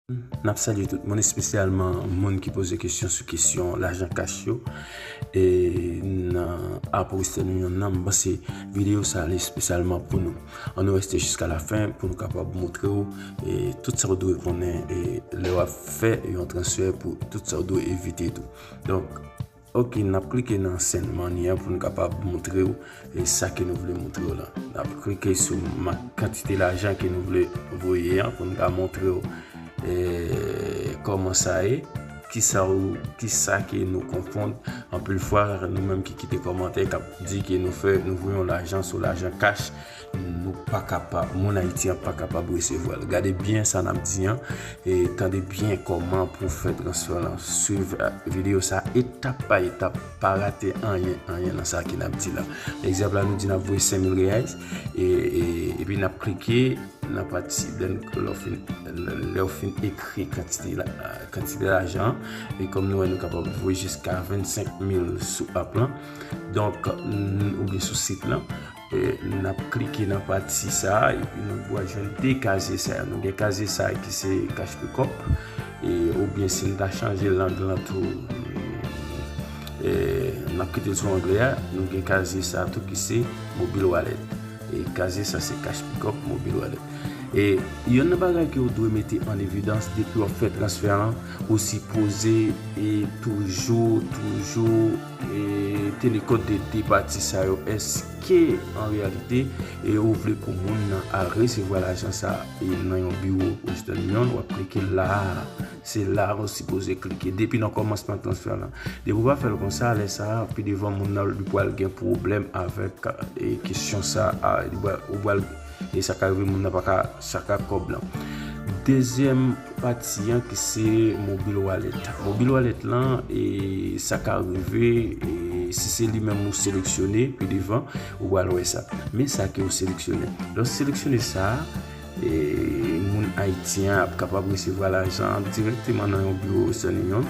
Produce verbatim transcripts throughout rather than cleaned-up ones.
N ap salye tout moun, espesyalman moun ki poze kesyon sou kesyon lajan kach yo. E nan app Western Union nan, m panse videyo sa a li espesyalman pou nou. Ann nou rete jiska lafen pou nou kapab montre w e tout sa w dwe konnen e lè w ap fè yon transfè, pou tout sa w dwe evite tou. Donk, ok, n ap klike nan Send Money an pou n kapab montre w e sa ke nou vle montre w la. N ap klike sou ma-, kantite lajan ke nou vle voye an pou n ka montre w e kòman sa ye, kisa ou, kisa ke nou konfonn. Anpil fwa, nou menm ki kite kòmantè k ap di ke nou fè, nou voye yon lajan sou lajan kach, nou pa kapab, moun Ayiti an pa kapab resevwa l. Gade byen sa n ap di an, e tande byen kòman pou fè transfè lan. Swiv videyo sa etap pa etap, pa rate anyen, anyen nan sa ke n ap di la. Egzanp la, nou di n ap voye senk mil reais, e, e, epi n ap klike nan pati, lè w fin, lè w fin ekri kantite la, kantite lajan, e kòm nou wè, nou kapab voye jiska vennsenk mil sou app lan. Donk, n-, oubyen sou sit lan. E, n ap klike nan pati sa a, epi nou pral jwenn de kazye sa yo. Nou gen kazye sa a ki se Cash Pickup, e, oubyen si n ta chanje lang lan tou, e, n ap kite l sou anglè a, nou gen kazye sa a tou ki se Mobile Wallet. E kazye sa se Cash Pickup, Mobile Wallet. E yonn nan bagay ke w dwe mete an evidans depi w ap fè transfè lan, ou sipoze e toujou, toujou e teni kont de de pati sa yo. Èske an reyalite e ou vle pou moun nan al resevwa lajan sa e nan yon biwo Western Union? W ap klike la a. Se la a ou sipoze klike depi nan kòmansman transfè lan. Depi w pa fè l konsa, lè sa a, pi devan moun nan li pral gen pwoblèm avèk e kesyon sa a. Li pral, ou pral, e sa ka rive moun nan pa ka saka kòb lan. Dezyèm pati an ki se Mobile Wallet. Mobile Wallet lan, e sa ka rive, e si se li menm ou seleksyone, pi devan, ou pral wè sa. Men sa ke ou seleksyone. Lè w seleksyone sa a, e moun Ayiti an ap kapab resevwa lajan an dirèkteman nan yon biwo Western Union.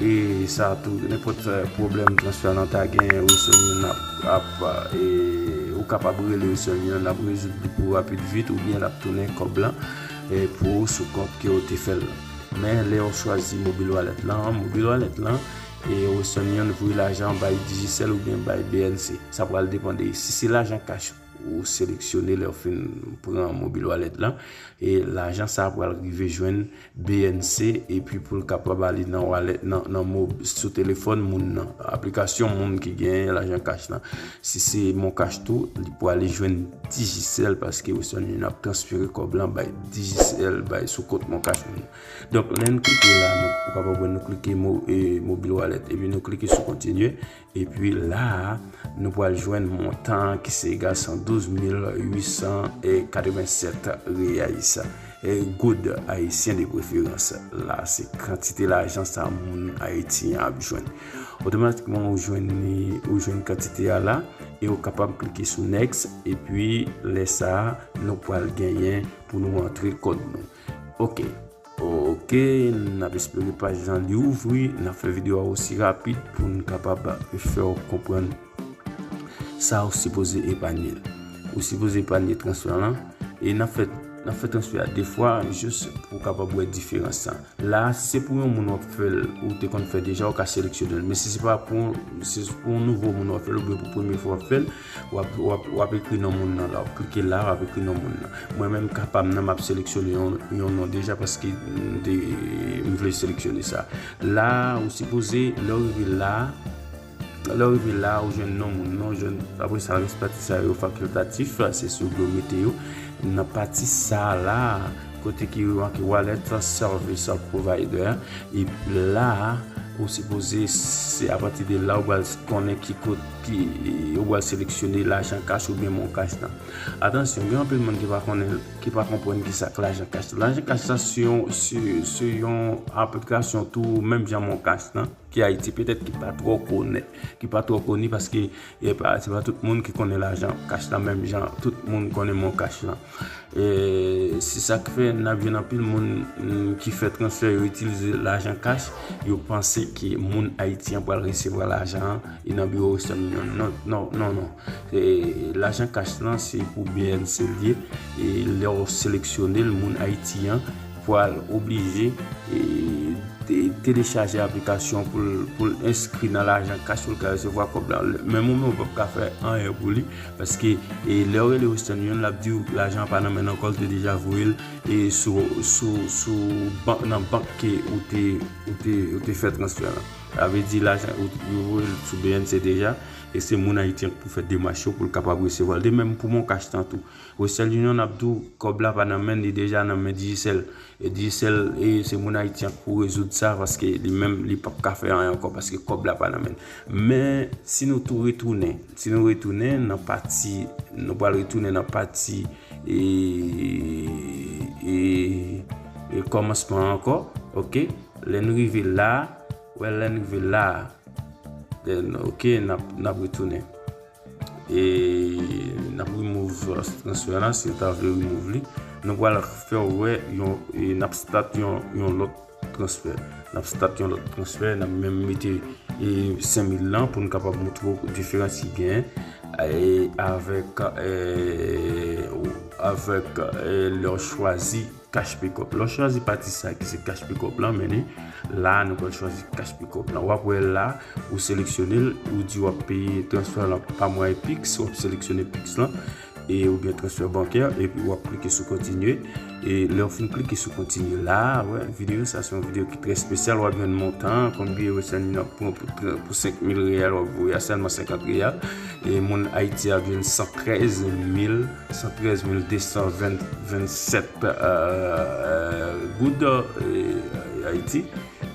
E sa tou, nenpòt, e, pwoblèm transfè lan ta gen, Western Union ap, ap, e, ou kapab rele Western Union, l ap rezoud li pou w rapid vit, oubyen l ap tounen kòb lan, e, pou ou sou kont ke w te fè l lan. Men lè w chwazi Mobile Wallet lan, Mobile Wallet lan, e Western Union voye lajan bay Digicel oubyen bay B N C. Sa pral depann de si se lajan kach ou seleksyone lè w fin pran Mobile Wallet lan. E lajan sa a pral rive jwenn B N C, epi pou l kapab ale nan wallet, nan, nan mob-, sou telefòn moun nan. Aplikasyon moun ki gen lajan kach lan. Si se Mon Cash tou, li pral jwenn Digicel, paske Western Union ap transfere kòb lan bay Digicel, bay sou kont Mon Cash moun. Donk, lè n klike la, nou, ou kapab wè nou klike mo-, e, Mobile Wallet, epi nou klike sou kontinye. Epi la a, nou pral jwenn montan an ki se egal san douz mil uit san katrevennsèt reais. E goud ayisyen de preferans. La, se kantite lajan sa moun Ayiti an ap jwenn. Otomatikman, ou jwenn li, ou jwenn kantite a la, e ou kapab klike sou next, epi lè sa a, nou pral genyen pou nou antre kòd nou. Ok. Ok, n ap espere paj lan li ouvri, n ap fè videyo a osi rapid pou n kapab fè w konprann sa ou sipoze epanye l. Ou sipoze epanye transfè lan, e n ap fè, n ap fè transfè a de fwa, jis pou w kapab wè diferans lan. La, si se pou yon moun w ap fè l, ou te konn fè deja, ou ka seleksyone l. Men si se pa pou, si se pou yon nouvo moun w ap fè l, oubyen pou premye fwa w ap fè l, w ap, w ap, w ap ekri non moun nan la. W ap klike la, w ap ekri non moun nan. Mwen menm, ka pa m nan, m ap seleksyone yon, yon non deja paske m te, m vle seleksyone sa. La, ou sipoze, lè w rive la, lè w rive la, ou jwenn non moun nan, ou jwenn, apre sa, rès pati sa yo fakiltatif, se sou yo mete yo. Nan pati sa la, kote ki make Wallet Service Provider, epi la, ou sipoze, se apati de la, ou pral konnen ki kot, ki, ou pral seleksyone lajan kach oubyen Mon Cash lan. Atansyon, gen anpil moun ki pa konnen, ki pa konprann ki sa k lajan kach. Lajan kach la, se yon, se, se yon aplikasyon tou, menm jan Mon Cash lan, ki Ayiti, petèt ki pa twò konnen, ki pa twò koni, paske e pa, se pa tout moun ki konnen lajan kach la, menm jan tout moun konnen Mon Cash lan. E se sa k fè n ap jwenn anpil moun, mm, ki fè transfè, yo itilize lajan kach, yo panse ke moun Ayiti an pral resevwa lajan an, e nan biwo Western Union. Non, non, non, non. E lajan kach lan, se pou B N C l ye. E lè w seleksyone l, moun Ayiti an, pral oblije e, te- telechaje aplikasyon pou l- pou l enskri nan lajan kach pou l ka resevwa kòb la. Men ou menm ou p ap ka fè anyen pou li, paske e, lè w rele Western Union, l ap di w lajan an pa nan men l ankò, l te deja voye l e, sou, sou, sou bank, nan bank ke ou te, ou te, ou te fè transfè lan. Sa vle di lajan ou, yo voye l sou B N C deja, e se moun Ayiti an ki pou fè demach yo pou l kapab resevwa l. De menm pou MonCash lan tou. Western Union ap di w kòb la pa nan men l, li deja nan men Digicel. E Digicel, e se moun Ayiti an ki pou rezoud sa, paske li menm, li p ap ka fè anyen ankò, paske kòb la pa nan men l. Men, si nou tou retounen, si nou retounen nan pati, nou pral retounen nan pati e, e, e kòmansman an ankò, oke? Lè n rive la, wè lè n rive la, then, oke, n ap, n ap retounen. E n ap remove transfè la, si w ta vle remove li. Nou pral fè w wè yon, e n ap start yon, yon lòt transfè. N ap start yon lòt transfè, n ap menm mete e, senk mil lan pou n kapab montre w diferans ki gen e, avèk, e, avèk e, lè w chwazi cash pickup. Lè w chwazi pati sa ki se cash pickup lan, men li, la nou pral chwazi cash pickup lan. W ap wè la, ou seleksyone l, ou di w ap peye transfè lan pa mwayen Pix, w ap seleksyone Pix lan, e oubyen transfè bankè, epi w ap klike sou kontinye. E lè w fin klike sou kontinye la, wè, videyo sa se yon videyo ki trè espesyal, w ap jwenn montan, konbyen Western Union ap pran pou, pou senk mil reyal, w ap voye a sèlman senkant reyal. E moun Ayiti ap jwenn san trèz mil, san trèz mil de san ven, vennsèt e, e, goud e, Ayiti,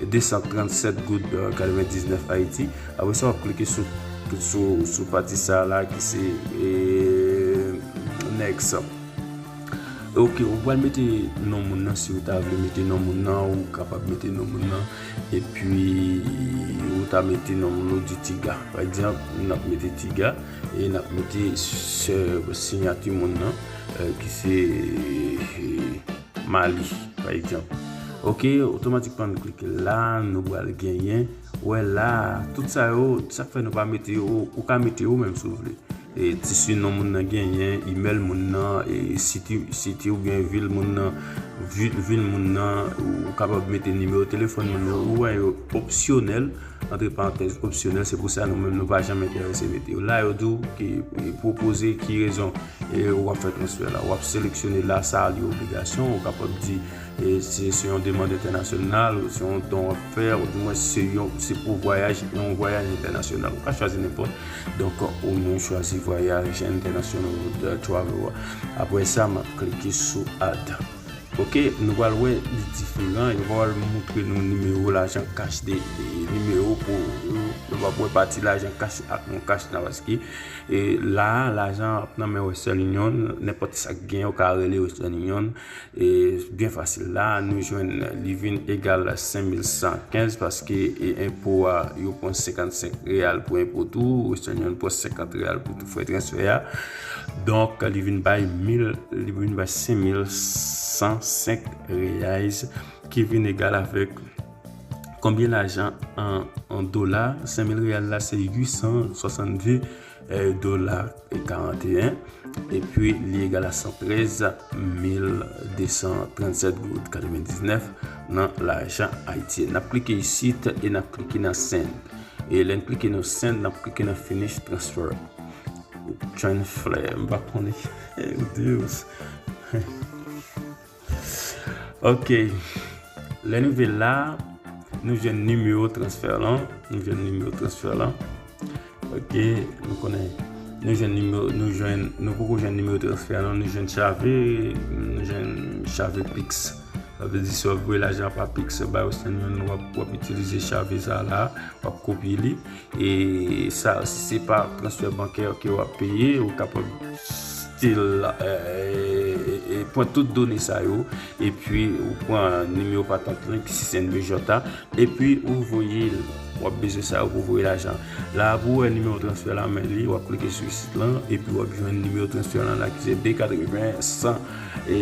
de san trannsèt goud e, katrevendiznèf Ayiti. Apre sa, w ap klike sou, sou, sou pati sa la ki se e, next. Oke, ou pral mete non moun nan, si ou ta vle mete non moun nan, ou kapab mete non moun nan. Epi, ou ta mete non moun nan, ou di Tiga. Pa egzanp, n ap mete Tiga e n ap mete sè siyati moun nan, e, ki se e, Mali, pa egzanp. Oke, otomatikman nou klike la, nou pral genyen. Wè la, tout sa yo, sa k fè nou pa mete yo, ou ka mete yo menm si w vle. E ti si non moun nan genyen, imèl moun nan, e siti, siti oubyen vil moun nan, vil, vil moun nan, ou kapab mete nimewo telefòn moun nan, ou wè yo opsyonèl, antre parantèz, opsyonèl, se pou sa nou menm nou pa janm enterese mete yo. La, yo di w ki, e pwopoze ki rezon e w ap fè transfè la. W ap seleksyone la, sa li obligasyon, ou kapab di e se, se yon demann entènasyonal, ou se yon don w ap fè, ou di mwen se yon, se pou vwayaj, yon vwayaj entènasyonal. Ou ka chwazi nenpòt. Donk, ou nou chwazi vwayaj entènasyonal, e, travel. Apre sa, m ap klike sou add. Oke, nou pral wè li diferan, yo pral moutre nou nimewo lajan kach de, de nimewo pou, yo, yo p ap wè pati lajan kach ak MonCash nan, paske e, la, lajan ap nan men Western Union, nenpòt sa k gen, ou ka rele Western Union, e, byen fasil. La, nou jwenn li vin egal senk mil san kenz, paske e, enpo a, yo pran senkannsenk reyal pou enpo tou, Western Union pran senkant reyal pou tou frè transfè a. Donk, li vin bay mil, li vin bay senk mil san senk reyal, ki vin egal avèk konbyen lajan an, an dola? Senk mil reyal la, se uit san swasannde e, dola e karanteyen, epi li egal a san trèz mil de san trannsèt goud katrevendiznèf nan lajan ayisyen. N ap klike isit e n ap klike nan send. E lè n klike nan send, n ap klike nan finish transfer. Transfer, m pa konnen. Oh Dios. Ok. Lè nou rive la, nou jwenn nimewo transfè lan. Nou jwenn nimewo transfè lan. Ok, nou konnen nou jwenn nimewo, nou jwenn, nou poko jwenn nimewo transfè lan, nou jwenn chave, nou jwenn chave Pix. Sa vle di si w ap voye lajan pa Pix bay Western Union, w ap, w ap itilize chave sa la, w ap kopye li. E sa, si se pa transfè bankè ke w ap peye, ou kapab still, e, e, e, pran tout done sa yo, epi ou pran nimewo patant lan, ki se N B J A, epi ou voye l. W ap bezwen sa yo pou voye lajan. La, pou w wè nimewo transfè la, men li, w ap klike sou isit lan, epi w ap jwenn nimewo transfè lan la, ki se de katreven, san, e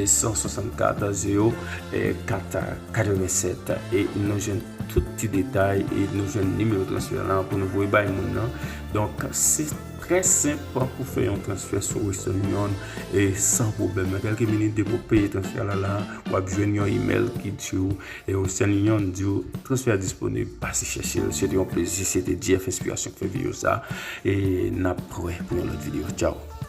san swasannkat, zewo, e kat, katrevensèt. E nou jwenn tout ti detay, e nou jwenn nimewo transfè lan pou nou voye bay moun nan. Donk, se Trè senp pou fè yon transfè sou Western Union e san pwoblèm. Nan kèlke minit depi w peye transfè la la, w ap jwenn yon email ki di w e Western Union di w transfè a disponib, pase chèche l. Se te yon plezi, se te J F Inspirasyon k fè videyo sa e n ap wè pou yon lòt videyo. Tchao.